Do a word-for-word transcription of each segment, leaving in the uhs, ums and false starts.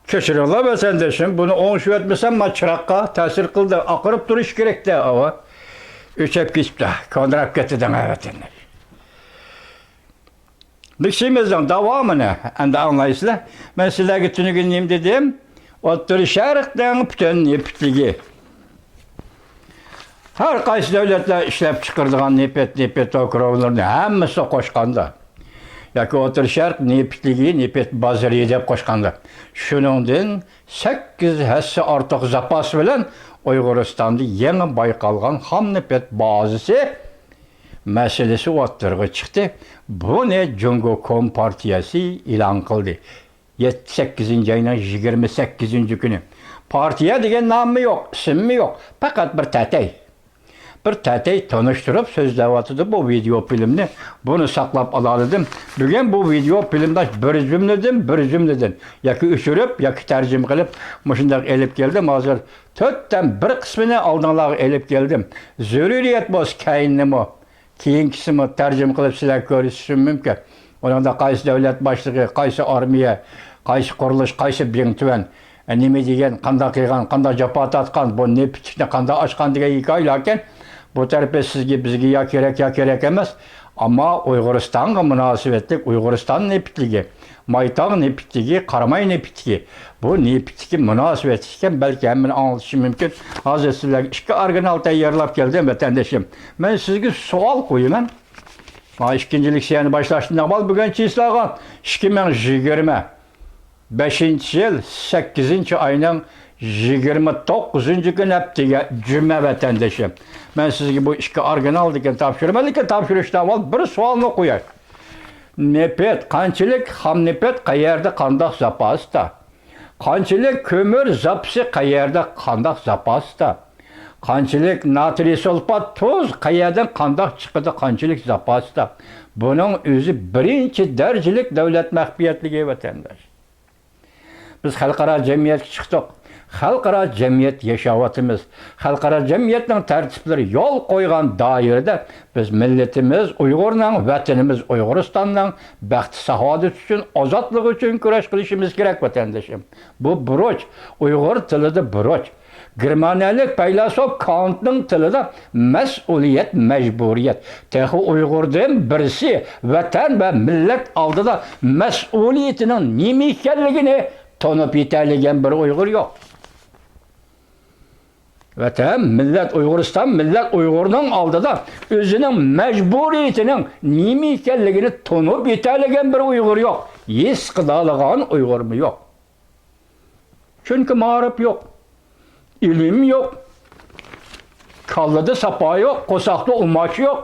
كەچۈرۈڭلار ۋەتەندىشىم، بۇنى ئوڭشىۋەتمىسەم، ما چىراغقا تەسىر قىلدى. ئاقىرىپ تۇرۇش كېرەكتە، ئاۋا. ئۆچۈپ كېتىپتۇ، كۆندۈرۈپ كەتتى دەڭە ۋەتەنداش. دېيىشىمىزنىڭ داۋامىنى ئەمدى ئاڭلايسىلەر. مەن سىلەرگە تۈنۈگۈن نېمە دېدىم؟ ئوتتۇرا شەرقنىڭ پۈتۈن نېفىتلىكى، ھەر قايسى دۆلەتلەر ئىشلەپ چىقىرىدىغان نېفىت، نېفىت توكۇرۇۋلىرىنى ھەممىسى قوشقاندا، ياكى ئوتتۇرا شەرق نېفىتلىكى، نېفىت بازىرى دەپ قوشقاندا، شۇنىڭدىن سەككىز ھەسسە ئارتۇق زاپاس بىلەن ئۇيغۇرىستاندا يېڭى بايقالغان خام نېفىت بازىسى مەسىلىسى ئوتتۇرىغا چىقتى. بۇنى جۇڭگو كومپارتىيەسى ئېلان قىلدى. يەتتە، سەككىزىنچى ئاينىڭ يىگىرمە سەككىزىنچى كۈنى. پارتىيە دېگەن ناممۇ يوق، ئىسىممۇ يوق. پەقەت بىر تەتەي. بىر تەتەي تونۇشتۇرۇپ سۆزلەۋاتىدۇ بۇ ۋىدېئو فىلىمنى. بۇنى ساقلاپ ئالالىدىم. بۈگۈن بۇ ۋىدېئو فىلىمدا بىر جۈملىدىن، بىر جۈملىدىن ياكى ئۆچۈرۈپ، ياكى تەرجىمە قىلىپ مۇشۇنداق ئېلىپ كەلدىم. ھازىر تۆتتىن بىر قىسمىنى ئالدىڭلارغا ئېلىپ كەلدىم. زۆرۈرىيەت بولسا كەينىنىمۇ، كېيىنكىسىمۇ تەرجىمە قىلىپ سىلەرگە كۆرسىتىشىم مۇمكىن. ئۇنىڭدا قايسى دۆلەت باشلىقى، قايسى ئارمىيە، قايسى قۇرۇلۇش، قايسى بىڭتۈەن، ئە، نېمە دېگەن، قانداق قىلغان، قانداق جاپا تارتقان، بۇ نېفىتلىكنى قانداق ئاچقان دېگەن ھېكايە. لېكىن بۇ تەرىپى سىزگە، بىزگە يا كېرەك، يا كېرەك ئەمەس. ئەمما ئۇيغۇرىستانغا مۇناسىۋەتلىك ئۇيغۇرىستان نېفىتلىكى، مايتاغ نېفىتلىكى، قاراماي نېفىتلىكى، بۇ نېفىتلىكى مۇناسىۋەتلىك ئىكەن، بەلكى ھەممىنى ئاڭلىتىشىم مۇمكىن. ھازىر سىلەرگە ئىككى ئورىگىنال تەييارلاپ كەلدىم، ۋەتەندىشىم. مەن سىزگە سوئال قويىمەن. مانا ئىككىنچى لېكسىيەنى باشلاشتىن ئاۋۋال بۈگۈن چىسلاغان ئىككى مىڭ يىگىرمە بەشىنچى يىل سەككىزىنچى ئاينىڭ يىگىرمە توققۇزىنچى كۈنى ھەپتىگە جۈمە، ۋەتەندىشىم. مەن سىزگە بۇ ئىككى ئورىگىنالدىكىنى تاپشۇرىمەن، لېكىن تاپشۇرۇشتىن ئاۋۋال بىر سوئالنى قوياي. نېفىت قانچىلىك، خام نېفىت قەيەردە، قانداق زاپاستا؟ قانچىلىك كۆمۈر زاپىسى قەيەردە، قانداق زاپاستا؟ قانچىلىك ناترىي سۇلفات تۇز قەيەردىن قانداق چىقىدۇ، قانچىلىك زاپاستا؟ بۇنىڭ ئۆزى بىرىنچى دەرىجىلىك دۆلەت مەخپىيەتلىكى، ۋەتەنداش. بىز خەلقئارا جەمئىيەتكە چىقتۇق. خەلقئارا جەمئىيەت ياشاۋاتىمىز. خەلقئارا جەمئىيەتنىڭ تەرتىپلىرى يول قويغان دائىرىدە بىز مىللىتىمىز ئۇيغۇرنىڭ، ۋەتىنىمىز ئۇيغۇرىستاننىڭ بەخت-سائادىتى ئۈچۈن، ئازادلىقى ئۈچۈن كۈرەش قىلىشىمىز كېرەك، ۋەتەندىشىم. بۇ بۇرچ، ئۇيغۇر تىلىدا بۇرچ. گېرمانىيەلىك پەيلاسوپ كانتنىڭ تىلىدا مەسئۇلىيەت، مەجبۇرىيەت. تېخى ئۇيغۇردىن بىرسى ۋەتەن ۋە مىللەت ئالدىدا مەسئۇلىيىتىنىڭ نېمە ئىكەنلىكىنى تونۇپ يېتەلىگەن بىر ئۇيغۇر يوق. ۋەتەن، مىللەت، ئۇيغۇرىستان، مىللەت ئۇيغۇرنىڭ ئالدىدا ئۆزىنىڭ مەجبۇرىيىتىنىڭ نېمە ئىكەنلىكىنى تونۇپ يېتەلىگەن بىر ئۇيغۇر يوق. ھېس قىلالىغان ئۇيغۇرمۇ يوق. چۈنكى مائارىپ يوق، ئىلىم يوق، كاللىدا ساپا يوق، قورساقتا ئۇماچ يوق.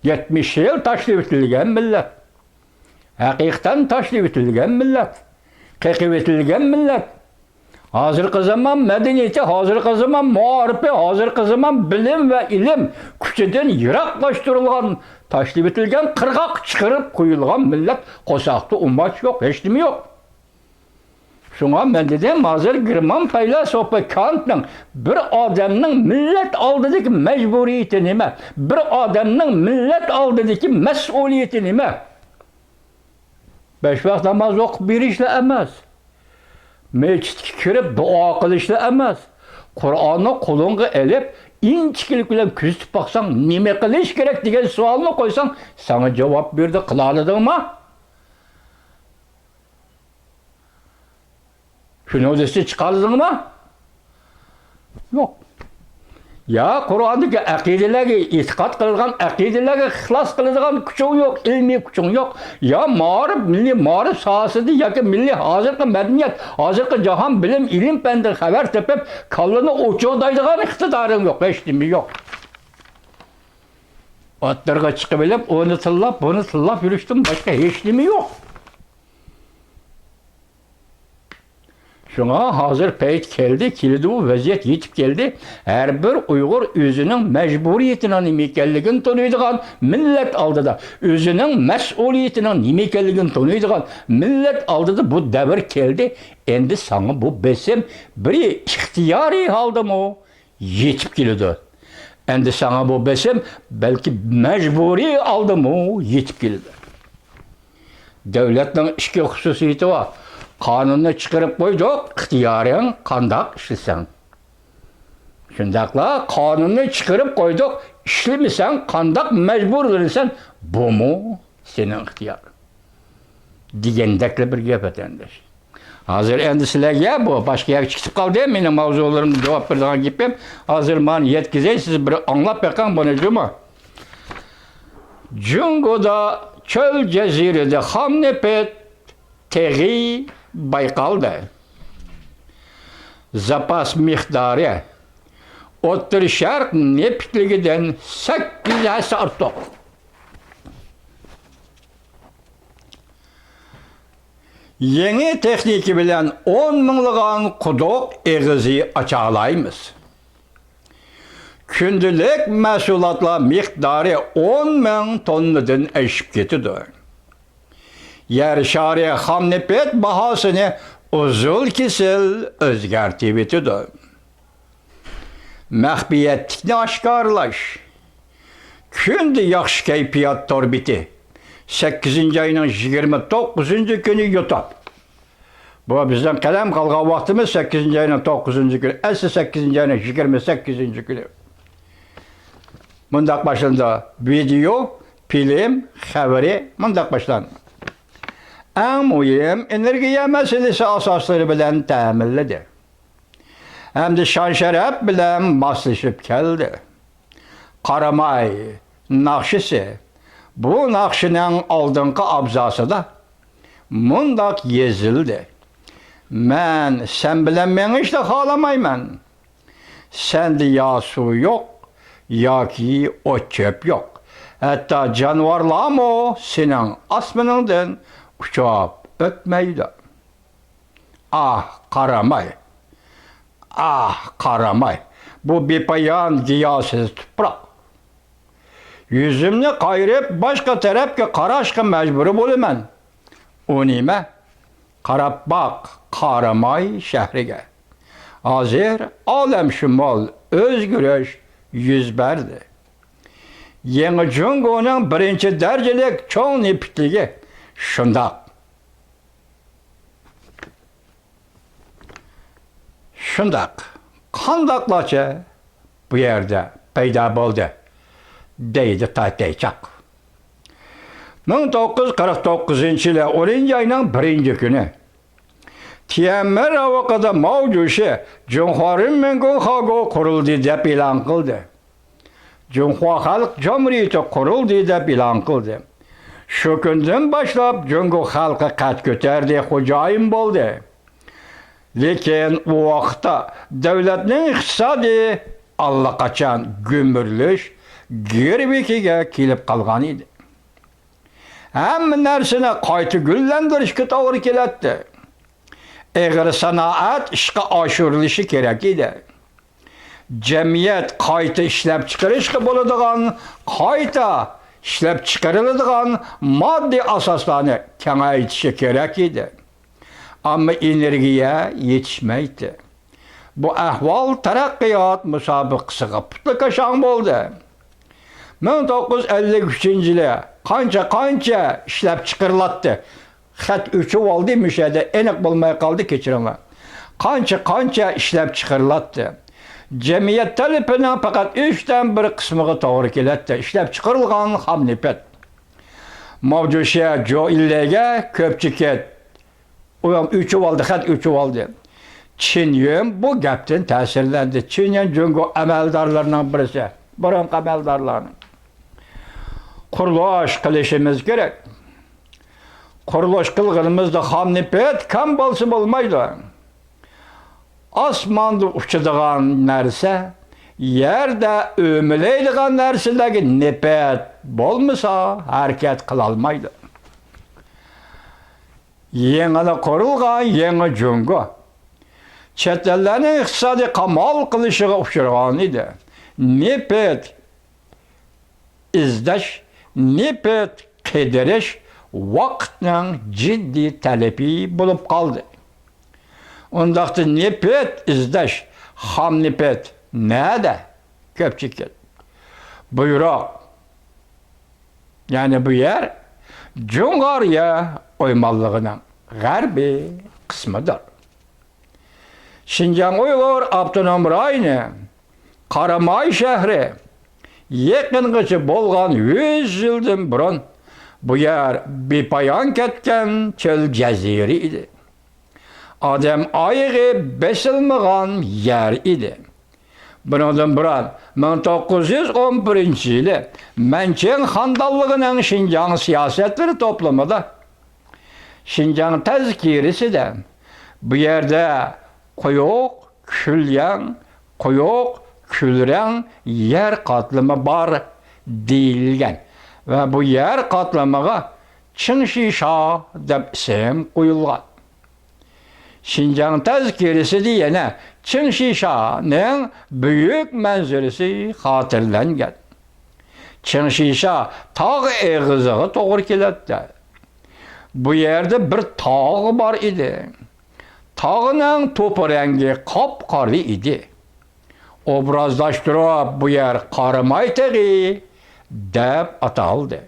يەتمىش يىل تاشلىۋېتىلگەن مىللەت. ھەقىقەتەن تاشلىۋېتىلگەن مىللەت. قېقىۋېتىلگەن مىللەت. ھازىرقى زامان مەدەنىيىتى، ھازىرقى زامان مائارىپى، ھازىرقى زامان بىلىم ۋە ئىلىم كۈچىدىن يىراقلاشتۇرۇلغان، تاشلىۋېتىلگەن، قىرغاققا چىقىرىپ قويۇلغان مىللەت. قورساقتا ئۇماچ يوق، ھېچنېمە يوق. شۇڭا مەن دېدىم، ھازىر گېرمان پەيلاسوپى كانتنىڭ بىر ئادەمنىڭ مىللەت ئالدىدىكى مەجبۇرىيىتى نېمە؟ بىر ئادەمنىڭ مىللەت ئالدىدىكى مەسئۇلىيىتى نېمە؟ بەش ۋاق ناماز ئوقۇپ بېرىشلا ئەمەس. مەسچىتكە كىرىپ دۇئا قىلىشلا ئەمەس. قۇرئاننى قولۇڭغا ئېلىپ، ئىنچىكىلىك بىلەن كۆزىتىپ باقساڭ، نېمە قىلىش كېرەك دېگەن سوئالنى قويساڭ، ساڭا جاۋاب بېرىدۇ، قىلالىدىڭما؟ شۇنىڭ ئۈستىدە چىقاردىڭما؟ يوق. يا قۇرئاندىكى ئەقىدىلەرگە ئېتىقاد قىلىدىغان، ئەقىدىلەرگە ئىخلاس قىلىدىغان كۈچۈڭ يوق، ئىلمىي كۈچۈڭ يوق. يا مائارىپ، مىللىي مائارىپ ساھەسىدە ياكى مىللىي ھازىرقى مەدەنىيەت، ھازىرقى جاھان بىلىم، ئىلىم پەندىدىن خەۋەر تېپىپ، كاللىنى ئوچۇقلايدىغان ئىقتىدارىڭ يوق، ھېچنېمە يوق. ئوتتۇرىغا چىقىۋېلىپ، ئۇنى تىللاپ، بۇنى تىللاپ يۈرۈشتىن باشقا ھېچنېمە يوق. شۇڭا ھازىر پەيت كەلدى، كېلىدۇ، ۋەزىيەت يېتىپ كەلدى. ھەر بىر ئۇيغۇر ئۆزىنىڭ مەجبۇرىيىتىنىڭ نېمە ئىكەنلىكىنى تونۇيدىغان، مىللەت ئالدىدا ئۆزىنىڭ مەسئۇلىيىتىنىڭ نېمە ئىكەنلىكىنى تونۇيدىغان، مىللەت ئالدىدا بۇ دەۋر كەلدى. ئەمدى ساڭا بۇ بېسىم بىر ئىختىيارىي ھالدىمۇ يېتىپ كېلىدۇ. ئەمدى ساڭا بۇ بېسىم بەلكى مەجبۇرىي ھالدىمۇ يېتىپ كېلىدۇ. دۆلەتنىڭ ئىككى خۇسۇسىيىتى بار. قانۇننى چىقىرىپ قويدۇق، ئىختىيارىڭ قانداق ئىشلىسەڭ. شۇنداقلا قانۇننى چىقىرىپ قويدۇق، ئىشلىمىسەڭ قانداق مەجبۇرلىنىسەن، بۇمۇ سېنىڭ ئىختىيارىڭ. دېگەندەكلا بىر گەپ، ۋەتەنداش. ھازىر ئەمدى سىلەرگە بۇ باشقا يەرگە چىقىپ قالدى، مېنىڭ ماۋزۇلىرىمغا جاۋاب بېرىدىغان گېپىم. ھازىر مانا يەتكۈزەي، سىز بىر ئاڭلاپ بېقىڭ بۇنى، جۇمۇ. جۇڭگودا چۆل جەزىرىدە خام نېفىت تېخى بايقالدى. زاپاس مىقدارى ئوتتۇرا شەرق نېفىتلىكىدىن سەككىز ھەسسە ئارتۇق. يېڭى تېخنىكا بىلەن ئون مىڭلىغان قۇدۇق ئېغىزى ئاچالايمىز. كۈندىلىك مەھسۇلاتلار مىقدارى ئون مىڭ توننىدىن ئېشىپ كېتىدۇ. يەر شارى خام نېفىت باھاسىنى ئۇزۇل-كېسىل ئۆزگەرتىۋېتىدۇ. مەخپىيەتلىكنى ئاشكارىلاش. كۈندە ياخشى كەيپىيات تور بېتى. سەككىزىنچى ئاينىڭ يىگىرمە توققۇزىنچى كۈنى يۇتۇپ. بۇ بىزنىڭ قەلەم قالغان ۋاقتىمىز سەككىزىنچى ئاينىڭ توققۇزىنچى كۈنى، ئەسلى سەككىزىنچى ئاينىڭ يىگىرمە سەككىزىنچى كۈنى. مۇنداق باشلىنىدۇ. ۋىدېئو، فىلىم، خەۋىرى مۇنداق باشلاندى. ئەڭ مۇھىم ئېنېرگىيە مەسىلىسى ئاساسلىرى بىلەن تەمىنلىدى. ھەمدە شان-شەرەپ بىلەن ماسلىشىپ كەلدى. قاراماي ناخشىسى بۇ ناخشىنىڭ ئالدىنقى ئابزاسىدا مۇنداق يېزىلدى: «مەن سەن بىلەن مېڭىشنى خالىمايمەن. سەندە يا سۇ يوق، ياكى ئوت-چۆپ يوق. ھەتتا جانىۋارلارمۇ سېنىڭ ئاسمىنىڭدىن ئۇچۇپ ئۆتمەيدۇ.» ئاھ، قاراماي! ئاھ، قاراماي! بۇ بىپايان گىياھسىز تۇپراق. يۈزۈمنى قايرىپ، باشقا تەرەپكە قاراشقا مەجبۇر بولىمەن. ئۇ نېمە؟ قاراپ باق، قاراماي شەھىرىگە. ھازىر ئالەمشۇمۇل ئۆزگىرىش يۈز بەردى. يېڭى جۇڭگونىڭ بىرىنچى دەرىجىلىك چوڭ نېفىتلىكى شۇنداق. شۇنداق، قانداقلارچە بۇ يەردە پەيدا بولدى، دەيدۇ تايتەيچاق. مىڭ توققۇز يۈز قىرىق توققۇزىنچى يىلى ئونىنچى ئاينىڭ بىرىنچى كۈنى تيەنئەنمېن راۋىقىدا ماۋ جۇشى جۇڭخۇا رېنمىنگۇڭ خاگۇ قۇرۇلدى دەپ ئېلان قىلدى. جۇڭخۇا خەلق جۇمھۇرىيىتى قۇرۇلدى دەپ ئېلان قىلدى. شۇ كۈندىن باشلاپ جۇڭگو خەلقى قەد كۆتەردى، خوجايىن بولدى. لېكىن ئۇ ۋاقىتتا دۆلەتنىڭ ئىقتىسادى ئاللىقاچان گۈمۈرۈلۈش گىرۋىكىگە كېلىپ قالغان ئىدى. ھەممە نەرسىنى قايتا گۈللەندۈرۈشكە توغرا كېلەتتى. ئېغىر سانائەت ئىشقا ئاشۇرۇلۇشى كېرەك ئىدى. جەمئىيەت قايتا ئىشلەپچىقىرىشقا بولىدىغان، قايتا ئىشلەپچىقىرىلىدىغان ماددىي ئاساسلارنى كېڭەيتىشى كېرەك ئىدى. ئەمما ئېنېرگىيە يېتىشمەيتتى. بۇ ئەھۋال تەرەققىيات مۇسابىقىسىغا پۇتلىكاشاڭ بولدى. مىڭ توققۇز يۈز ئەللىك ئۈچىنچى يىلى قانچە، قانچە ئىشلەپچىقىرىلاتتى؟ خەت ئۆچۈۋالدى، مۇشۇ يەردە ئېنىق بولماي قالدى، كەچۈرۈڭلار. قانچە، قانچە ئىشلەپچىقىرىلاتتى؟ جەمئىيەت تەلىپىنىڭ پەقەت ئۈچتىن بىر قىسمىغا توغرا كېلەتتى، ئىشلەپچىقىرىلغان خام نېفىت. ماۋجۇشيا جوئىللەيگە كۆپچىكىت، ئۇ ئۆچۈۋالدى، خەت ئۆچۈۋالدى. چىن يۈەن بۇ گەپتىن تەسىرلەندى. چىن يۈەن جۇڭگو ئەمەلدارلىرىنىڭ بىرسى، بۇرۇنقى ئەمەلدارلارنىڭ. قۇرۇلۇش قىلىشىمىز كېرەك. قۇرۇلۇش قىلغىنىمىزدا خام نېفىت كەم بولسا بولمايدۇ. ئاسماندا ئۇچىدىغان نەرسە، يەردە ئۆمىلەيدىغان نەرسىلەرگە نېفىت بولمىسا ھەرىكەت قىلالمايدۇ. يېڭىلا قۇرۇلغان يېڭى جۇڭگو چەت ئەللەرنىڭ ئىقتىسادىي قامال قىلىشىغا ئۇچرىغان ئىدى. نېفىت ئىزدەش، نېفىت قىدىرىش ۋاقىتنىڭ جىددىي تەلىپى بولۇپ قالدى. ئۇنداقتا نېفىت ئىزدەش، خام نېفىت نەدە؟ كۆپچىكىت. بۇيرۇق. يەنى بۇ يەر جۇڭغارىيە ئويمانلىقىنىڭ غەربىي قىسمىدۇر. شىنجاڭ ئۇيغۇر ئاپتونوم رايونى، قاراماي شەھىرى، يېقىنغىچە بولغان يۈز يىلدىن بۇرۇن بۇ يەر بىپايان كەتكەن چۆل جەزىرە ئىدى. ئادەم ئايىغى بېسىلمىغان يەر ئىدى. بۇنىڭدىن بۇرۇن، مىڭ توققۇز يۈز ئون بىرىنچى يىلى مەنچىڭ خاندانلىقىنىڭ شىنجاڭ سىياسەتلىرى توپلىمىدا، شىنجاڭ تەزكىرىسىدە، بۇ يەردە قويۇق كۈلرەڭ، قويۇق كۈلرەڭ يەر قاتلىمى بار دېيىلگەن ۋە بۇ يەر قاتلىمىغا چىڭشىشا دەپ ئىسىم قويۇلغان. شىنجاڭ تەزكىرىسىدە يەنە چىڭشىشانىڭ بۈيۈك مەنزىرىسى خاتىرىلەنگەن. چىڭشىشا تاغ ئېغىزىغا توغرا كېلەتتى. بۇ يەردە بىر تاغ بار ئىدى. تاغنىڭ توپا رەڭگى قاپقارا ئىدى. ئوبرازلاشتۇرۇپ، بۇ يەر قاراماي تېغى دەپ ئاتالدى.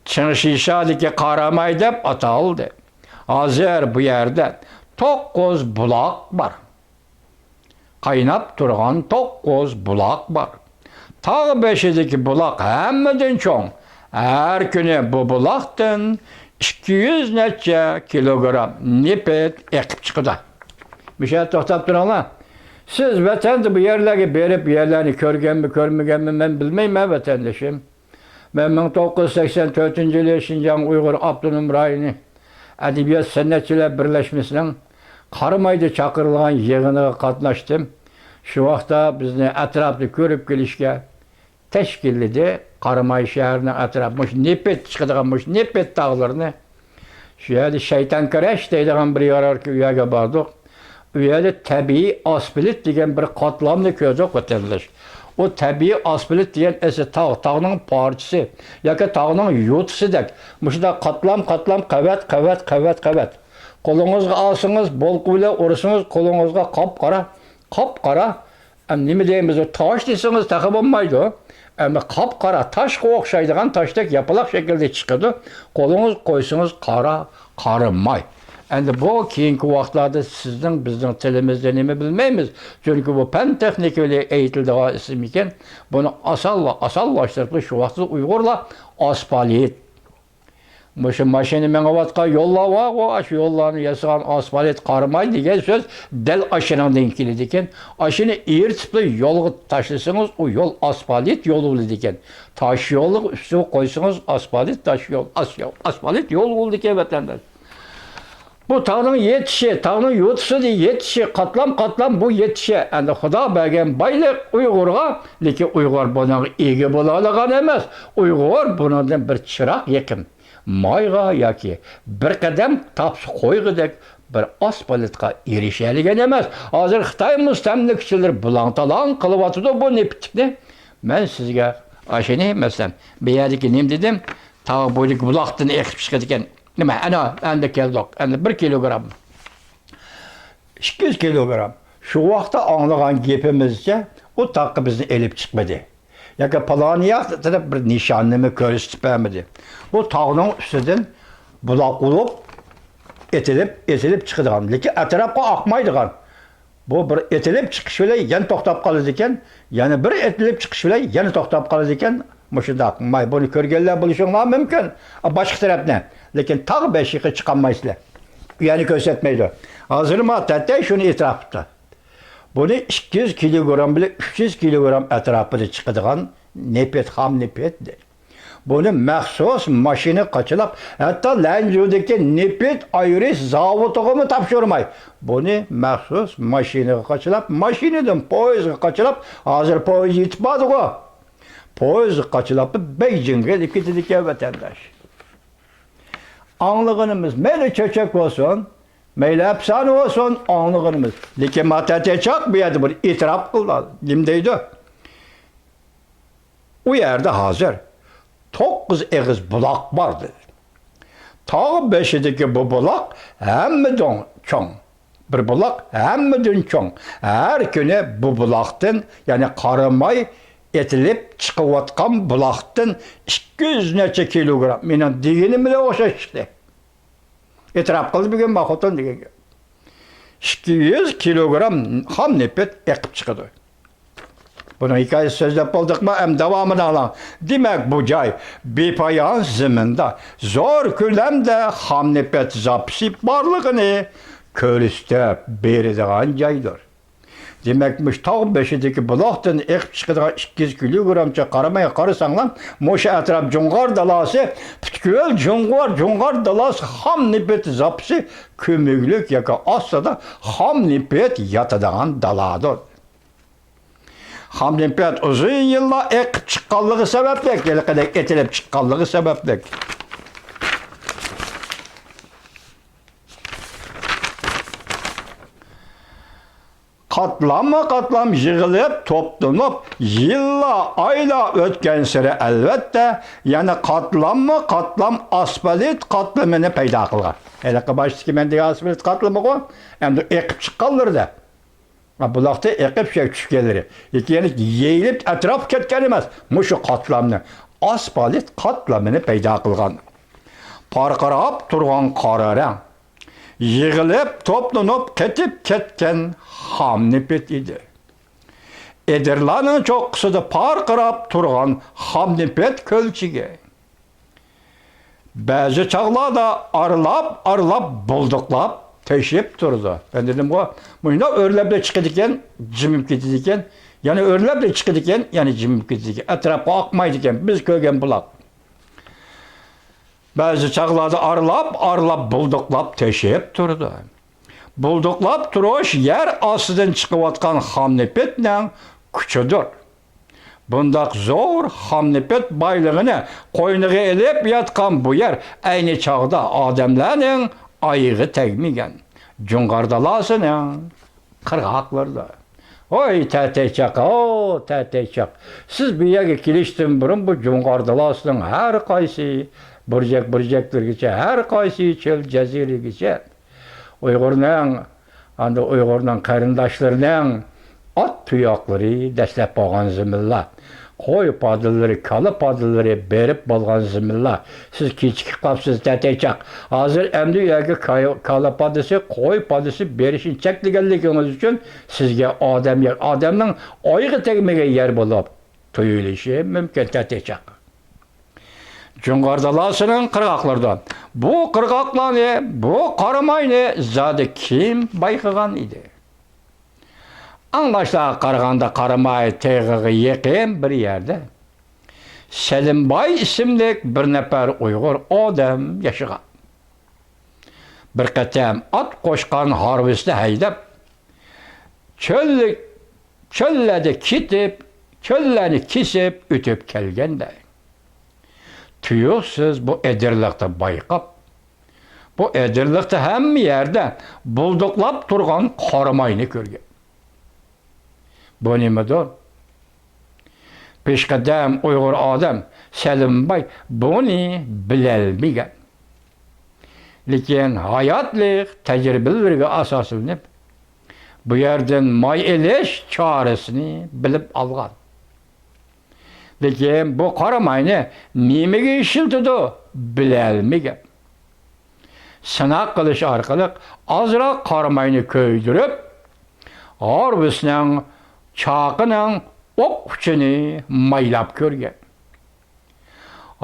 چىڭشىشادىكى قاراماي دەپ ئاتالدى. ھازىر بۇ يەردە توققۇز بۇلاق بار. قايناپ تۇرغان توققۇز بۇلاق بار. تاغ بېشىدىكى بۇلاق ھەممىدىن چوڭ. ھەر كۈنى بۇ بۇلاقتىن ئىككى يۈز نەچچە كىلوگرام نېفىت ئېقىپ چىقىدۇ. مۇشۇ يەردە توختاپ تۇرۇڭلار. سىز ۋەتەندە بۇ يەرلەرگە بېرىپ، بۇ يەرلەرنى كۆرگەنمۇ، كۆرمىگەنمۇ، مەن بىلمەيمەن، ۋەتەندىشىم. مەن مىڭ توققۇز يۈز سەكسەن تۆتىنچى يىلى شىنجاڭ ئۇيغۇر ئاپتونوم رايونى ئەدەبىيات سەنئەتچىلەر بىرلەشمىسىنىڭ قارامايدا چاقىرىلغان يىغىنىغا قاتناشتىم. شۇ ۋاقىتتا بىزنى ئەتراپتا كۆرۈپ كېلىشكە تەشكىللىدى. قاراماي شەھىرىنىڭ ئەتراپى، مۇشۇ نېفىت چىقىدىغان، مۇشۇ نېفىت تاغلىرىنى، شۇ يەردە شەيتانكۈرەش دەيدىغان بىر يەر باركەن، ئۇ يەرگە باردۇق. ئۇ يەردە تەبىئىي ئاسفالت دېگەن بىر قاتلامنى كۆردۇق، ۋەتەنداش. ئۇ تەبىئىي ئاسفالت دېگەن ئەسلى تاغ، تاغنىڭ پارچىسى ياكى تاغنىڭ يوتىسىدەك. مۇشۇنداق قاتلام، قاتلام، قەۋەت، قەۋەت، قەۋەت، قەۋەت. قولىڭىزغا ئالسىڭىز، بولقا بىلەن ئۇرسىڭىز، قولىڭىزغا قاپقارا، قاپقارا. ئەمدى نېمە دەيمىز، تاش دېسىڭىز تېخى بولمايدۇ. ئەمدى قاپقارا تاشقا ئوخشايدىغان تاشتەك ياپىلاق شەكىلدە چىقىدۇ. قولىڭىز قويسىڭىز قارا، قاراماي. ئەمدى بۇ كېيىنكى ۋاقىتلاردا سىزنىڭ، بىزنىڭ تىلىمىزدا نېمە بىلمەيمىز. چۈنكى بۇ پەن تېخنىكا بىلەن ئېيتىلىدىغان ئىسىم ئىكەن. بۇنى ئاسانلا، ئاسانلاشتۇرۇپ شۇ ۋاقىتتا ئۇيغۇرلار ئاسفالت، مۇشۇ ماشىنا مېڭىۋاتقان يوللار بارغۇ، ئاشۇ يوللارنى ياسىغان ئاسفالت، قاراماي دېگەن سۆز دەل ئاشۇنىڭدىن كېلىدىكەن. ئاشۇنى ئېرىتىپلا يولغا تاشلىسىڭىز، ئۇ يول ئاسفالت يول بولىدىكەن. تاش يولغا ئۈستىگە قويسىڭىز، ئاسفالت تاش يول، ئاس-، ئاسفالت يول بولىدىكەن، ۋەتەنداش. بۇ تاغنىڭ يېتىشى، تاغنىڭ يوتىسىدا يېتىشى، قاتلام-قاتلام بۇ يېتىشى. ئەمدى خۇدا بەرگەن بايلىق ئۇيغۇرغا، لېكىن ئۇيغۇر بۇنىڭغا ئىگە بولالىغان ئەمەس. ئۇيغۇر بۇنىڭدىن بىر چىراغ يېقىن مايغا ياكى بىر قەدەم تاپسا قويغۇدەك بىر ئاسفالتقا ئېرىشەلىگەن ئەمەس. ھازىر خىتاي مۇستەملىكىچىلىرى بۇلاڭ-تالاڭ قىلىۋاتىدۇ بۇ نېفىتلىكنى. مەن سىزگە ئاشۇنى، مەسىلەن، بۇ يەردىكى نېمە دېدىم؟ تاغ بويىدىكى بۇلاقتىن ئېقىپ چىقىدىكەن. نېمە، ئەنە، ئەمدى كەلدۇق. ئەمدى بىر كىلوگرام، ئىككى يۈز كىلوگرام. شۇ ۋاقىتتا ئاڭلىغان گېپىمىزچە، ئۇ تاغقا بىزنى ئېلىپ چىقمىدى. ياكى پالانى ياق تەرەپ بىر نىشاننىمۇ كۆرسىتىپ بەرمىدى. بۇ تاغنىڭ ئۈستىدىن بۇلاق بولۇپ ئېتىلىپ، ئېتىلىپ چىقىدىغان، لېكىن ئەتراپقا ئاقمايدىغان. بۇ بىر ئېتىلىپ چىقىش بىلەن يەنە توختاپ قالىدىكەن، يەنە بىر ئېتىلىپ چىقىش بىلەن يەنە توختاپ قالىدىكەن. مۇشۇنداق. ماي، بۇنى كۆرگەنلەر بولۇشۇڭلار مۇمكىن. باشقا تەرەپنى. لېكىن تاغ بېشىغا چىقالمايسىلەر. ئۇ يەرنى كۆرسەتمەيدۇ. ھازىر ما تەتەي شۇنى ئېتىراپ قىپتۇ. بۇنى ئىككى يۈز كىلوگرام بىلەن ئۈچ يۈز كىلوگرام ئەتراپىدا چىقىدىغان نېفىت، خام نېفىت دەيدۇ. بۇنى مەخسۇس ماشىنا قاچىلاپ، ھەتتا لەنجۇدىكى نېفىت ئايرىش زاۋۇتىغىمۇ تاپشۇرماي، بۇنى مەخسۇس ماشىنىغا قاچىلاپ، ماشىنىدىن پويىزغا قاچىلاپ، ھازىر پويىز يېتىپ باردىغۇ. پويىزغا قاچىلاپ بېيجىڭغا ئېلىپ كېتىدىكەن، ۋەتەنداش. ئاڭلىغىنىمىز مەيلى چۆچەك بولسۇن، مەيلى ئەپسانە بولسۇن، ئاڭلىغىنىمىز. لېكىن ما تەتەي چاق بۇ يەردە بىر ئېتىراپ قىلدى. نېمە دەيدۇ؟ ئۇ يەردە ھازىر توققۇز ئېغىز بۇلاق بار دېدى. تاغ بېشىدىكى بۇ بۇلاق ھەممىدىن چوڭ. بىر بۇلاق ھەممىدىن چوڭ. ھەر كۈنى بۇ بۇلاقتىن، يەنى قاراماي ئېتىلىپ چىقىۋاتقان بۇلاقتىن ئىككى يۈز نەچچە كىلوگرام. مېنىڭ دېگىنىم بىلەن ئوخشاش چىقتى. ئېتىراپ قىلدى بۈگۈن ما خوتۇن دېگەن گەپ. ئىككى يۈز كىلوگرام خام نېفىت ئېقىپ چىقىدۇ. بۇنىڭ ھېكايىسى سۆزلەپ بولدۇقمۇ؟ ئەمدى داۋامىنى ئاڭلاڭ. دېمەك، بۇ جاي بىپايان زېمىندا زور كۆلەمدە خام نېفىت زاپىسى بارلىقىنى كۆرسىتىپ بېرىدىغان جايدۇر. دېمەك، مۇشۇ تاغ بېشىدىكى بۇلاقتىن ئېقىپ چىقىدىغان ئىككى يۈز كىلوگرامچە قارامايغا قارىساڭلار، مۇشۇ ئەتراپ جۇڭغار دالاسى، پۈتكۈل جۇڭغار، جۇڭغار دالاسى خام نېفىت زاپىسى، كۆمۈكلۈك ياكى ئاستىدا خام نېفىت ياتىدىغان دالادۇر. خام نېفىت ئۇزۇن يىللار ئېقىپ چىققانلىقى سەۋەبلىك، ھېلىقىدەك ئېتىلىپ چىققانلىقى سەۋەبلىك. قاتلاممۇ قاتلام يىغىلىپ، توپلىنىپ، يىللار، ئايلار ئۆتكەنسېرى، ئەلۋەتتە، يەنە قاتلاممۇ قاتلام ئاسفالت قاتلىمىنى پەيدا قىلغان. ھېلىقى باشتىكى مەن دېگەن ئاسفالت قاتلىمىغۇ، ئەمدى ئېقىپ چىققانلىرىدا. بۇلاقتا ئېقىپ چۈشكەنلىرى، لېكىن يېيىلىپ ئەتراپقا كەتكەن ئەمەس، مۇشۇ قاتلامنى، ئاسفالت قاتلىمىنى پەيدا قىلغان. پارقىراپ تۇرغان قارا رەڭ، يىغىلىپ، توپلىنىپ قېتىپ كەتكەن خام نېفىت ئىدى. ئېدىرلارنىڭ چوققىسىدا پارقىراپ تۇرغان خام نېفىت كۆلچىكى. بەزى چاغلاردا ئارىلاپ-ئارىلاپ بۇلدۇقلاپ تېشىپ تۇرىدۇ. مەن دېدىمغۇ، مۇشۇنداق ئۆرلەپلا چىقىدىكەن، جىمىپ كېتىدىكەن، يەنە ئۆرلەپلا چىقىدىكەن، يەنە جىمىپ كېتىدىكەن. ئەتراپقا ئاقمايدىكەن، بىز كۆرگەن بۇلاق. بەزى چاغلاردا ئارىلاپ-ئارىلاپ بۇلدۇقلاپ تېشىپ تۇرىدۇ. بۇلدۇقلاپ تۇرۇش يەر ئاستىدىن چىقىۋاتقان خام نېفىتنىڭ كۈچىدۇر. بۇنداق زور خام نېفىت بايلىقىنى قوينىغا ئېلىپ ياتقان بۇ يەر ئەينى چاغدا ئادەملەرنىڭ ئايىغى تەگمىگەن جۇڭغار دالاسىنىڭ قىرغاقلىرىدا. ھوي، تەتەيچاق، ھو، تەتەيچاق. سىز بۇ يەرگە كېلىشتىن بۇرۇن بۇ جۇڭغار دالاسىنىڭ ھەر قايسى بۇرجەك-بۇرجەكلىرىگىچە، ھەر قايسى چۆل جەزىرىگىچە ئۇيغۇرنىڭ، ئاندىن ئۇيغۇرنىڭ قېرىنداشلىرىنىڭ ئات تۇياقلىرى دەسلەپ بولغان زېمىنلار، قوي پادىلىرى، كالا پادىلىرى بېرىپ بولغان زېمىنلار. سىز كېچىكىپ قاپسىز، تەتەيچاق. ھازىر ئەمدى ئۇ يەرگە كاي-، كالا پادىسى، قوي پادىسى بېرىشنى چەكلىگەنلىكىڭىز ئۈچۈن سىزگە ئادەم يەر، ئادەمنىڭ ئايىغى تەگمىگەن يەر بولۇپ تۇيۇلۇشى مۇمكىن، تەتەيچاق. جۇڭغار دالاسىنىڭ قىرغاقلىرىدا. بۇ قىرغاقلارنى، بۇ قاراماينى زادى كىم بايقىغان ئىدى؟ ئاڭلاشلارغا قارىغاندا، قاراماي تېغىغا يېقىن بىر يەردە سەلىمباي ئىسىملىك بىر نەپەر ئۇيغۇر ئادەم ياشىغان. بىر قېتىم ئات قوشقان ھارۋىسىنى ھەيدەپ، چۆللۈك، چۆللەردە كېتىپ، چۆللەرنى كېسىپ ئۆتۈپ كەلگەندە، تۇيۇقسىز بۇ ئېدىرلىقتا بايقاپ، بۇ ئېدىرلىقتا ھەممە يەردە بۇلدۇقلاپ تۇرغان قاراماينى كۆرگەن. بۇ نېمىدۇر؟ پېشقەدەم ئۇيغۇر ئادەم سەلىمباي بۇنى بىلەلمىگەن. لېكىن ھاياتلىق تەجرىبىلىرىگە ئاساسلىنىپ، بۇ يەردىن ماي ئېلىش چارىسىنى بىلىپ ئالغان. لېكىن بۇ قاراماينى نېمىگە ئىشلىتىدۇ، بىلەلمىگەن. سىناق قىلىش ئارقىلىق ئازراق قاراماينى كۆيدۈرۈپ، ھارۋىسىنىڭ چاقىنىڭ ئوق ئۇچىنى مايلاپ كۆرگەن.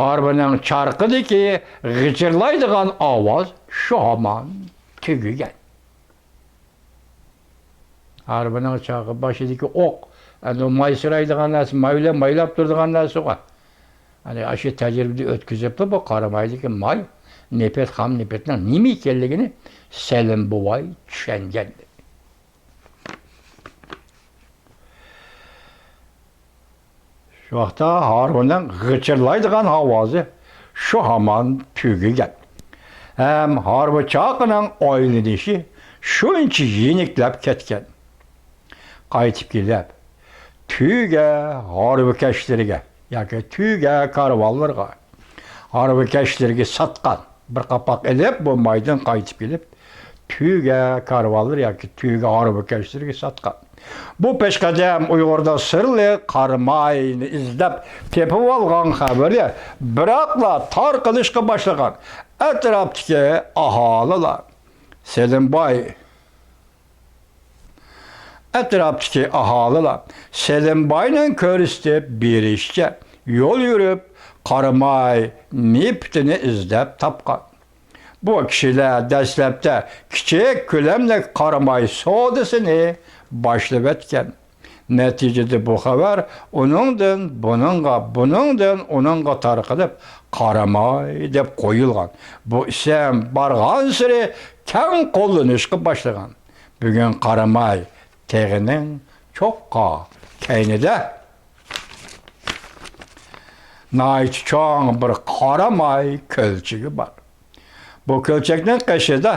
ھارۋىنىڭ چارقىدىكى غىچىرلايدىغان ئاۋاز شۇ ھامان تۈگىگەن. ھارۋىنىڭ چاقى باشىدىكى ئوق، ئەنە مايسىرايدىغان نەرسە، ماي بىلەن مايلاپ تۇرىدىغان نەرسىغۇ. ئەنە ئاشۇ تەجرىبىدىن ئۆتكۈزۈپلا بۇ قارامايدىكى ماي، نېفىت، خام نېفىتنىڭ نېمە ئىكەنلىكىنى سەلىم بوۋاي چۈشەنگەن. شۇ ۋاقىتتا ھارۋىنىڭ غىچىرلايدىغان ئاۋازى شۇ ھامان تۈگىگەن. ھەم ھارۋا چاقىنىڭ ئايلىنىشى شۇنچە يېنىكلەپ كەتكەن. قايتىپ كېلىپ، تۆگە ھارۋىكەشلىرىگە ياكى تۆگە كارۋانلىرىغا، ھارۋىكەشلىرىگە ساتقان. بىر قاپاق ئېلىپ، بۇ مايدىن قايتىپ كېلىپ، تۆگە كارۋانلىرى ياكى تۆگە ھارۋىكەشلىرىگە ساتقان. بۇ پېشقەدەم ئۇيغۇردا سىرلىق قاراماينى ئىزدەپ تېپىۋالغان خەۋىرى بىراقلا تارقىلىشقا باشلىغان. ئەتراپتىكى ئاھالىلەر سېلىمباي ئەتراپتىكى ئاھالىلار سەلىمباينىڭ كۆرسىتىپ بېرىشىچە يول يۈرۈپ، قاراماي نېفىتىنى ئىزدەپ تاپقان. بۇ كىشىلەر دەسلەپتە كىچىك كۆلەملىك قاراماي سودىسىنى باشلىۋەتكەن. نەتىجىدە بۇ خەۋەر ئۇنىڭدىن بۇنىڭغا، بۇنىڭدىن ئۇنىڭغا تارقىلىپ، قاراماي دەپ قويۇلغان. بۇ ئىسىم بارغانسېرى كەڭ قوللىنىشقا باشلىغان. بۈگۈن قاراماي تېغىنىڭ چوققا كەينىدە ناھايىتى چوڭ بىر قاراماي كۆلچىكى بار. بۇ كۆلچەكنىڭ قېشىدا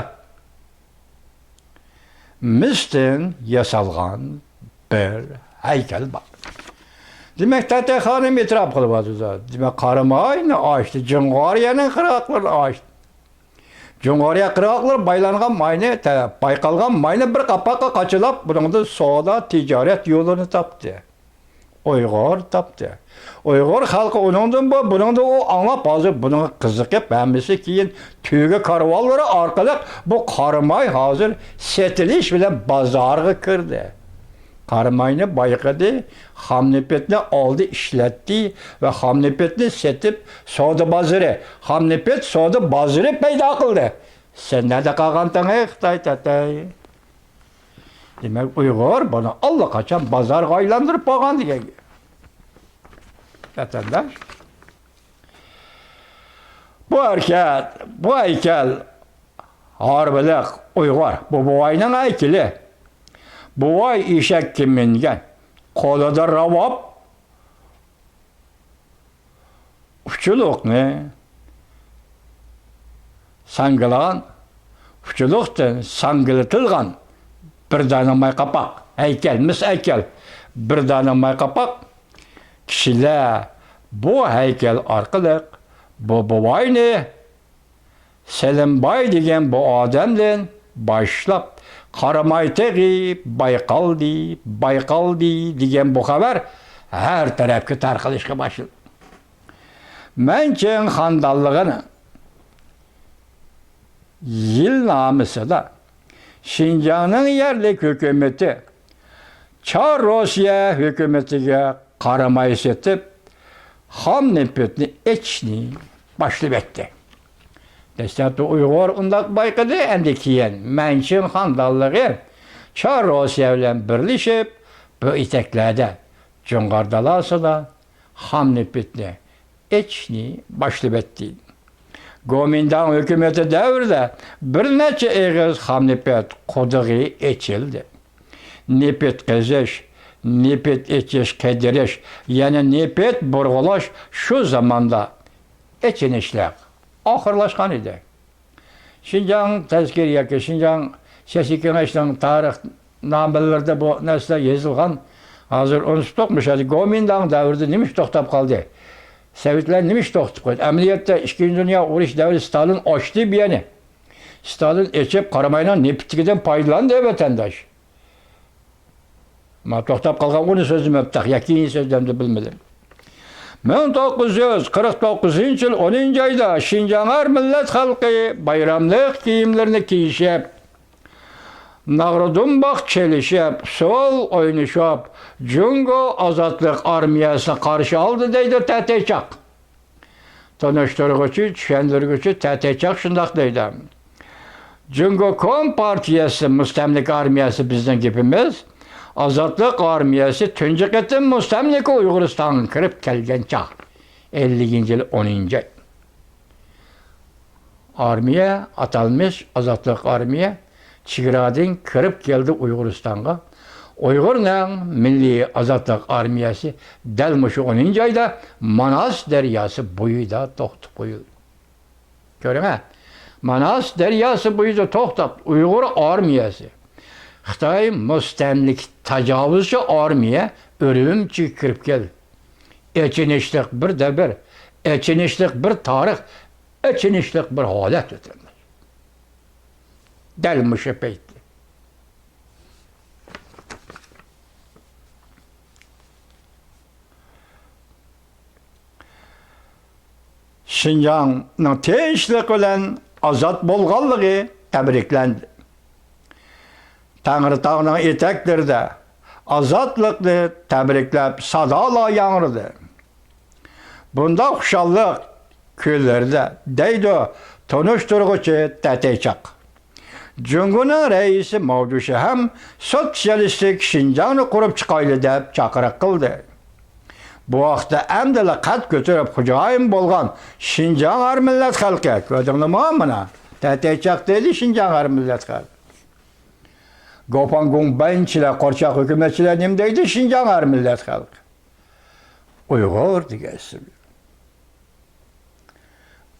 مىستىن ياسالغان بىر ھەيكەل بار. دېمەك، تەتەي خانىم ئېتىراپ قىلىۋاتىدۇ. دېمەك، قاراماينى ئاچتى، جۇڭغارىيەنىڭ قىرغاقلىرىنى ئاچتى. جۇڭغارىيە قىرغاقلىرى بايلانغان ماينى، تە-، بايقالغان ماينى بىر قاپاققا قاچىلاپ، بۇنىڭدىن سودا تىجارەت يولىنى تاپتى. ئۇيغۇر تاپتى. ئۇيغۇر خەلقى ئۇنىڭدىن بۇ، بۇنىڭدىن ئۇ ئاڭلاپ، ھازىر بۇنىڭغا قىزىقىپ، ھەممىسى كېيىن تۆگە كارۋانلىرى ئارقىلىق بۇ قاراماي ھازىر سېتىلىش بىلەن بازارغا كىردى. قاراماينى بايقىدى، خام نېفىتنى ئالدى، ئىشلەتتى ۋە خام نېفىتنى سېتىپ، سودا بازىرى، خام نېفىت سودا بازىرى پەيدا قىلدى. سەن نەدە قالغانتىڭ، ئەي خىتاي تەتەي؟ دېمەك، ئۇيغۇر بۇنى ئاللىقاچان بازارغا ئايلاندۇرۇپ بولغان دېگەن گەپ. ۋەتەنداش، بۇ ھەرىكەت، بۇ ھەيكەل ھارۋىلىق ئۇيغۇر، بۇ بوۋاينىڭ ھەيكىلى. بوۋاي ئېشەككە مىنگەن، قولىدا راۋاب، ئۇچىلىقنى ساڭگىلىغان، ئۇچىلىقتىن ساڭگىلىتىلغان بىر دانە ماي قاپاق، ھەيكەل، مىس ھەيكەل، بىر دانە ماي قاپاق. كىشىلەر بۇ ھەيكەل ئارقىلىق بۇ بوۋاينى سەلىمباي دېگەن بۇ ئادەمدىن باشلاپ، قاراماي تېغى بايقالدى، بايقالدى دېگەن بۇ خەۋەر ھەر تەرەپكە تارقىلىشقا باشلىدى. مەنچىڭ خاندانلىقىنىڭ يىلنامىسىدا شىنجاڭنىڭ يەرلىك ھۆكۈمىتى چار روسىيە ھۆكۈمىتىگە قاراماي سېتىپ، خام نېفىتنى ئېچىشنى باشلىۋەتتى. دەسلەپتە ئۇيغۇر ئۇنداق بايقىدى، ئەمدى كېيىن مەنچىڭ خاندانلىقى چار روسىيە بىلەن بىرلىشىپ، بۇ ئېتەكلەردە جۇڭغار دالاسىدا خام نېفىتنى ئېچىشنى باشلىۋەتتى. گومىنداڭ ھۆكۈمىتى دەۋرىدە بىر نەچچە ئېغىز خام نېفىت قۇدۇقى ئېچىلدى. نېفىت قېزىش، نېفىت ئېچىش، قېدىرىش، يەنى نېفىت بۇرغىلاش شۇ زاماندا ئېچىنىشلىق ئاخىرلاشقان ئىدى. شىنجاڭ تەزكىرە ياكى شىنجاڭ سىياسىي كېڭەشنىڭ تارىخ نامىلىرىدە بۇ نەرسىلەر يېزىلغان. ھازىر ئۇنتۇپتۇق، مۇشۇ گومىنداڭ دەۋرىدە نېمە ئىش توختاپ قالدى؟ سوۋېتلار نېمە ئىش توختىتىپ قويدى؟ ئەمەلىيەتتە ئىككىنچى دۇنيا ئۇرۇش دەۋرى ستالىن ئاچتى بۇ يەرنى. ستالىن ئېچىپ، قاراماينىڭ نېفىتىدىن پايدىلاندى، ۋەتەنداش. ما توختاپ قالغان ئۇنى سۆزلىمەپتىق، يا كېيىن سۆزلەمدۇ بىلمىدىم. مىڭ توققۇز يۈز قىرىق توققۇزىنچى يىل ئونىنچى ئايدا شىنجاڭ ھەر مىللەت خەلقى بايراملىق كىيىملىرىنى كىيىشىپ، ناغرا دۇمباق چېلىشىپ، ئۇسسۇل ئوينىشىپ، جۇڭگو ئازادلىق ئارمىيەسىنى قارشى ئالدى دەيدۇ تەتەي چاق. تونۇشتۇرغۇچى، چۈشەندۈرگۈچى تەتەي چاق شۇنداق دەيدۇ. جۇڭگو كومپارتىيەسى، مۇستەملىكە ئارمىيەسى بىزنىڭ گېپىمىز، ئازادلىق ئارمىيەسى تۇنجى قېتىم مۇستەملىكە ئۇيغۇرىستانغا كىرىپ كەلگەن چاغ، ئەللىكىنچى يىل ئونىنچى ئاي. ئارمىيە، ئاتالمىش ئازادلىق ئارمىيە چېگرادىن كىرىپ كەلدى ئۇيغۇرىستانغا. ئۇيغۇرنىڭ مىللىي ئازادلىق ئارمىيەسى دەل مۇشۇ ئونىنچى ئايدا ماناس دەرياسى بويىدا توختىتىپ قويۇلدى. كۆرۈڭە، ماناس دەرياسى بويىدا توختاپ، ئۇيغۇر ئارمىيەسى، خىتاي مۇستەملىكە تاجاۋۇزچى ئارمىيە ئۈرۈمچىگە كىرىپ كەلدى. ئېچىنىشلىق بىر دەۋر، ئېچىنىشلىق بىر تارىخ، ئېچىنىشلىق بىر ھالەت ئۆتەلدى. دەل مۇشۇ پەيتتە. شىنجاڭنىڭ تىنچلىق بىلەن ئازاد بولغانلىقى تەبرىكلەندى. تەڭرىتاغنىڭ ئېتەكلىرىدە ئازادلىقنى تەبرىكلەپ سادالار ياڭرىدى. بۇنداق خۇشاللىق كۈنلىرىدە، دەيدۇ تونۇشتۇرغۇچى تەتەيچاق. جۇڭگونىڭ رەئىسى ماۋجۇشى ھەم سوتسىيالىستىك شىنجاڭنى قۇرۇپ چىقايلى دەپ چاقىرىق قىلدى. بۇ ھەقتە ئەمدىلا قەد كۆتۈرۈپ خوجايىن بولغان شىنجاڭ ھەر مىللەت خەلقى، كۆردۈڭلارمۇ مانا؟ تەتەيچاق دەيدۇ شىنجاڭ ھەر مىللەت خەلقى. گوپاڭ گوڭبەنچىلەر، قورچاق ھۆكۈمەتچىلەر نېمە دەيدۇ؟ شىنجاڭ ھەر مىللەت خەلقى. ئۇيغۇر دېگەن ئىسىم.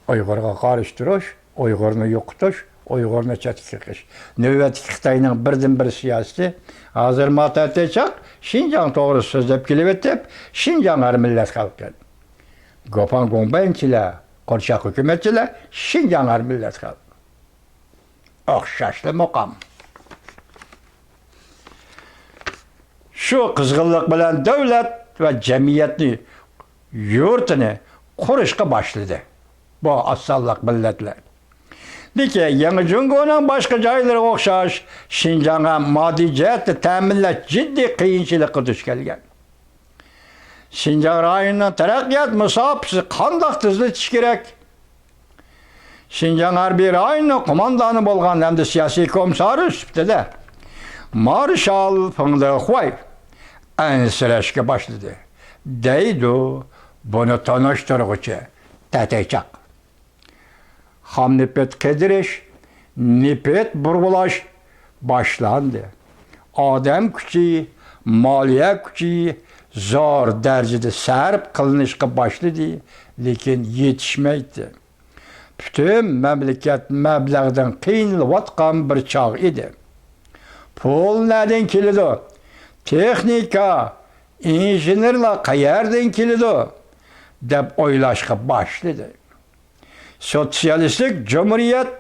ئۇيغۇرغا قارشى تۇرۇش، ئۇيغۇرنى يوقىتىش، ئۇيغۇرنى چەتكە قېقىش. نۆۋەتتىكى خىتاينىڭ بىردىنبىر سىياسىتى، ھازىر ما تەتەيچاق شىنجاڭ توغرىسىدا سۆزلەپ كېلىۋېتىپ، شىنجاڭ ھەر مىللەت خەلقى. گوپاڭ گوڭبەنچىلەر، قورچاق ھۆكۈمەتچىلەر، شىنجاڭ ھەر مىللەت خەلقى. ئوخشاشلا مۇقام. شۇ قىزغىنلىق بىلەن دۆلەت ۋە جەمئىيەتنى، يۇرتىنى قۇرۇشقا باشلىدى بۇ ئاز سانلىق مىللەتلەر. لېكىن يېڭى جۇڭگونىڭ باشقا جايلىرىغا ئوخشاش شىنجاڭ ھەم ماددىي جەھەتتە تەمىنلەش جىددىي قىيىنچىلىققا دۇچ كەلگەن. شىنجاڭ رايونىنىڭ تەرەققىيات مۇساپىسى قانداق تېزلىتىش كېرەك؟ شىنجاڭ ھەربىي رايونىنىڭ قوماندانى بولغان ھەمدە سىياسىي كومىسسارى سۈپىتىدە مارشال فېڭ دېخۇەي ئەنسىرەشكە باشلىدى، دەيدۇ بۇنى تونۇشتۇرغۇچى تەتەيچاق. خام نېفىت قىدىرىش، نېفىت بۇرغىلاش باشلاندى. ئادەم كۈچى، مالىيە كۈچى زور دەرىجىدە سەرپ قىلىنىشقا باشلىدى، لېكىن يېتىشمەيتتى. پۈتۈن مەملىكەت مەبلەغدىن قىينىلىۋاتقان بىر چاغ ئىدى. پۇل نەدىن كېلىدۇ؟ تېخنىكا، ئىنژېنېرلار قەيەردىن كېلىدۇ؟ دەپ ئويلاشقا باشلىدى. سوتسىيالىستىك جۇمھۇرىيەت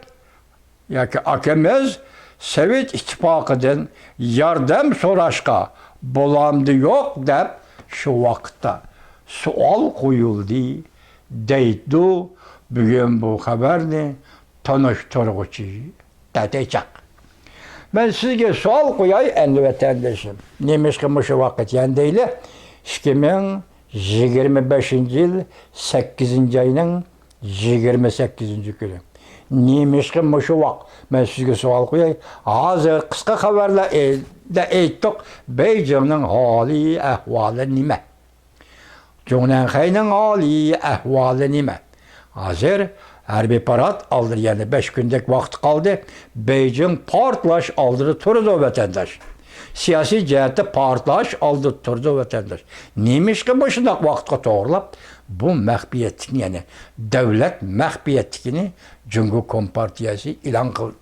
ياكى ئاكىمىز سوۋېت ئىتتىپاقىدىن ياردەم سوراشقا بولامدۇ يوق دەپ شۇ ۋاقىتتا سوئال قويۇلدى، دەيدۇ بۈگۈن بۇ خەۋەرنى تونۇشتۇرغۇچى تەتەيچاق. مەن سىزگە سوئال قوياي ئەمدى ۋەتەندىشىم. نېمىشقا مۇشۇ ۋاقىت يەنە دەيلى؟ ئىككى مىڭ يىگىرمە بەشىنچى يىل سەككىزىنچى ئاينىڭ يىگىرمە سەككىزىنچى كۈنى. نېمىشقا مۇشۇ ۋاق؟ مەن سىزگە سوئال قوياي. ھازىر قىسقا خەۋەرلەردە ئېيتتۇق، بېيجىڭنىڭ ھالى ئەھۋالى نېمە؟ جۇڭنەنخەينىڭ ھالى ئەھۋالى نېمە؟ ھازىر ھەربىي پارات ئالدىدا يەنە بەش كۈندەك ۋاقىت قالدى. بېيجىڭ پارتلاش ئالدىدا تۇرىدۇ، ۋەتەنداش. سىياسىي جەھەتتە پارتلاش ئالدىدا تۇرىدۇ، ۋەتەنداش. نېمىشقا مۇشۇنداق ۋاقىتقا توغرىلاپ بۇ مەخپىيەتلىكنى، يەنى دۆلەت مەخپىيەتلىكىنى جۇڭگو كومپارتىيەسى ئېلان قىلدى؟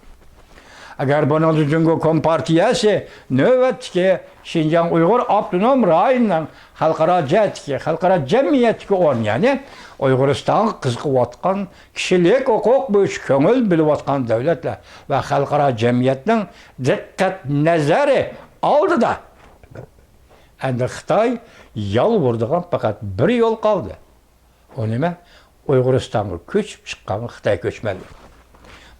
ئەگەر بۇنىڭدا جۇڭگو كومپارتىيەسى نۆۋەتتىكى شىنجاڭ ئۇيغۇر ئاپتونوم رايونىنىڭ خەلقئارا جەھەتتىكى، خەلقئارا جەمئىيەتتىكى ئورنى، يەنى ئۇيغۇرىستانغا قىزىقىۋاتقان، كىشىلىك ھوقۇق بويىچە كۆڭۈل بۆلۈۋاتقان دۆلەتلەر ۋە خەلقئارا جەمئىيەتنىڭ دىققەت نەزىرى ئالدىدا ئەمدى خىتاي يالۋۇرىدىغان پەقەت بىر يول قالدى. ئۇ نېمە؟ ئۇيغۇرىستانغا كۆچۈپ چىققان خىتاي كۆچمەنلىرى.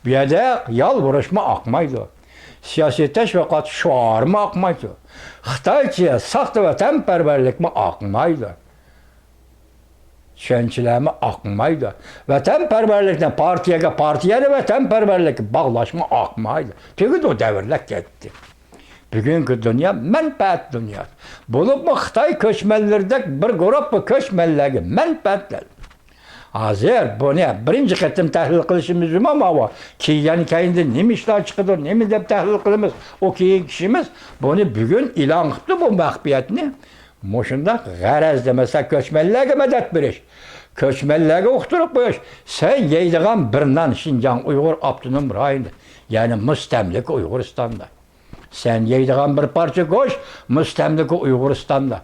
بۇ يەردە يالۋۇرۇشمۇ ئاقمايدۇ. سىياسىي تەشۋىقات شوئارىمۇ ئاقمايدۇ. خىتايچە ساختا ۋەتەنپەرۋەرلىكمۇ ئاقمايدۇ. چۈشەنچىلەرمۇ ئاقمايدۇ. ۋەتەنپەرۋەرلىكنى پارتىيەگە، پارتىيەنى ۋەتەنپەرۋەرلىككە باغلاشمۇ ئاقمايدۇ. تۈگىدۇ، دەۋرلەر كەتتى. بۈگۈنكى دۇنيا مەنپەئەت دۇنياسى. بولۇپمۇ خىتاي كۆچمەنلىرىدەك بىر گۇرۇپپا كۆچمەنلەرگە مەنپەئەتلەر. ھازىر بۇنى بىرىنچى قېتىم تەھلىل قىلىشىمىز جۇما ماۋۇ. كىيگەن كەينىدىن نېمە ئىشلار چىقىدۇ، نېمە دەپ تەھلىل قىلىمىز؟ ئۇ كېيىنكى ئىشىمىز. بۇنى بۈگۈن ئېلان قىپتۇ بۇ مەخپىيەتنى. مۇشۇنداق غەرەزدە، مەسىلەن، كۆچمەنلەرگە مەدەت بېرىش، كۆچمەنلەرگە ئۇقتۇرۇپ قويۇش، سەن يەيدىغان بىر نان شىنجاڭ ئۇيغۇر ئاپتونوم رايونىدا، يەنى مۇستەملىكە ئۇيغۇرىستاندا. سەن يەيدىغان بىر پارچە گۆش مۇستەملىكە ئۇيغۇرىستاندا.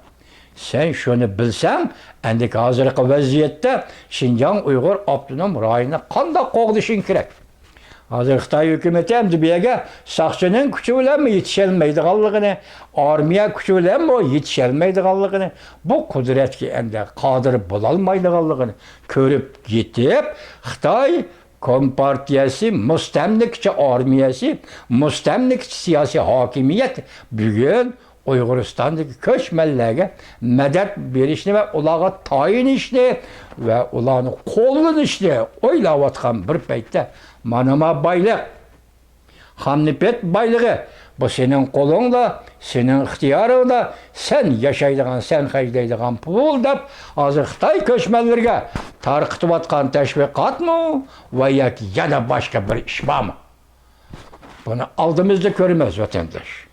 سەن شۇنى بىلسەڭ، ئەندىكى ھازىرقى ۋەزىيەتتە شىنجاڭ ئۇيغۇر ئاپتونوم رايونىنى قانداق قوغدىشىڭ كېرەك؟ ھازىر خىتاي ھۆكۈمىتى ئەمدى بۇ يەرگە ساقچىنىڭ كۈچى بىلەنمۇ يېتىشەلمەيدىغانلىقىنى، ئارمىيە كۈچى بىلەنمۇ يېتىشەلمەيدىغانلىقىنى، بۇ قۇدرەتكە ئەمدى قادىر بولالمايدىغانلىقىنى كۆرۈپ يېتىپ، خىتاي كومپارتىيەسى، مۇستەملىكىچى ئارمىيەسى، مۇستەملىكىچى سىياسىي ھاكىمىيەت بۈگۈن ئۇيغۇرىستاندىكى كۆچمەنلەرگە مەدەت بېرىشنى ۋە ئۇلارغا تايىنىشنى ۋە ئۇلارنى قوللىنىشنى ئويلاۋاتقان بىر پەيتتە، مانا ما بايلىق، خامنېفىت بايلىقى، بۇ سېنىڭ قولۇڭدا، سېنىڭ ئىختىيارىڭدا، سەن ياشايدىغان، سەن خەجلەيدىغان پۇل دەپ، ھازىر خىتاي كۆچمەنلىرىگە تارقىتىۋاتقان تەشۋىقاتمۇ ۋە ياكى يەنە باشقا بىر ئىش بارمۇ؟ بۇنى ئالدىمىزدا كۆرىمىز، ۋەتەنداش.